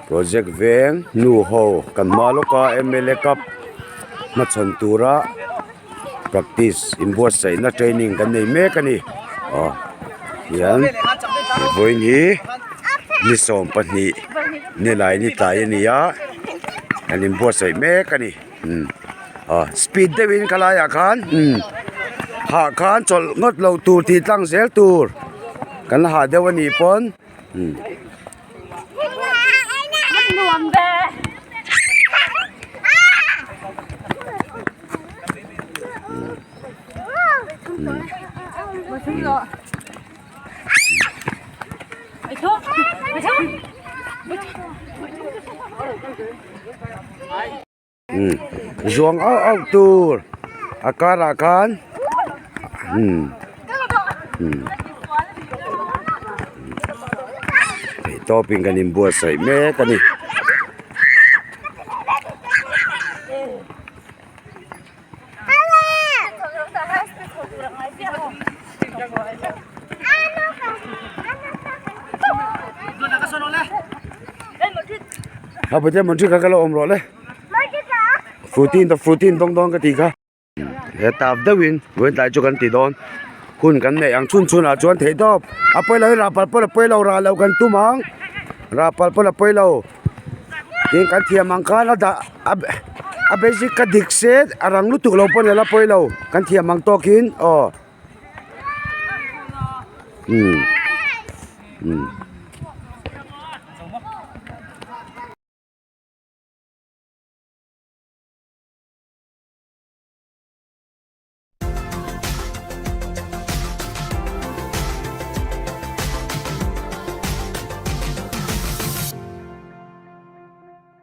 Project veng nu ho kan hma lawka mla cup hmachhawn tura practice inbuatsaihna training kan nei mek a ni aw hian vawiin hi ni 12 nilai ni tlai a ni a an inbuatsaih mek a ni. Umm aw speed deuhin ka laiah khan umm hah khan chawlh ngawt loh tur tih tlang zel tur kan la hah deuh a nih pawn umm. Umm zuang auh auh tur a karah khan umm umm theih tawpin kan inbuatsaih mek a ni. A pute mawntri kha ka lo awm rawh le fruity in fruity in dawng dawn ka tih kha he tap deuhin vawiin tlai chu kan ti dawn hun kan neih ang chhun chhunah chuan theih tawp a pawi lo hi rah palh pawn a pawi lo rah loh kan tum ang rah palh pawn a pawi lo tin kan thiam ang khan a dah a a basic ka dik se a rang lutuk lo pawn ila pawi lo kan thiam ang tawkin aw umm umm.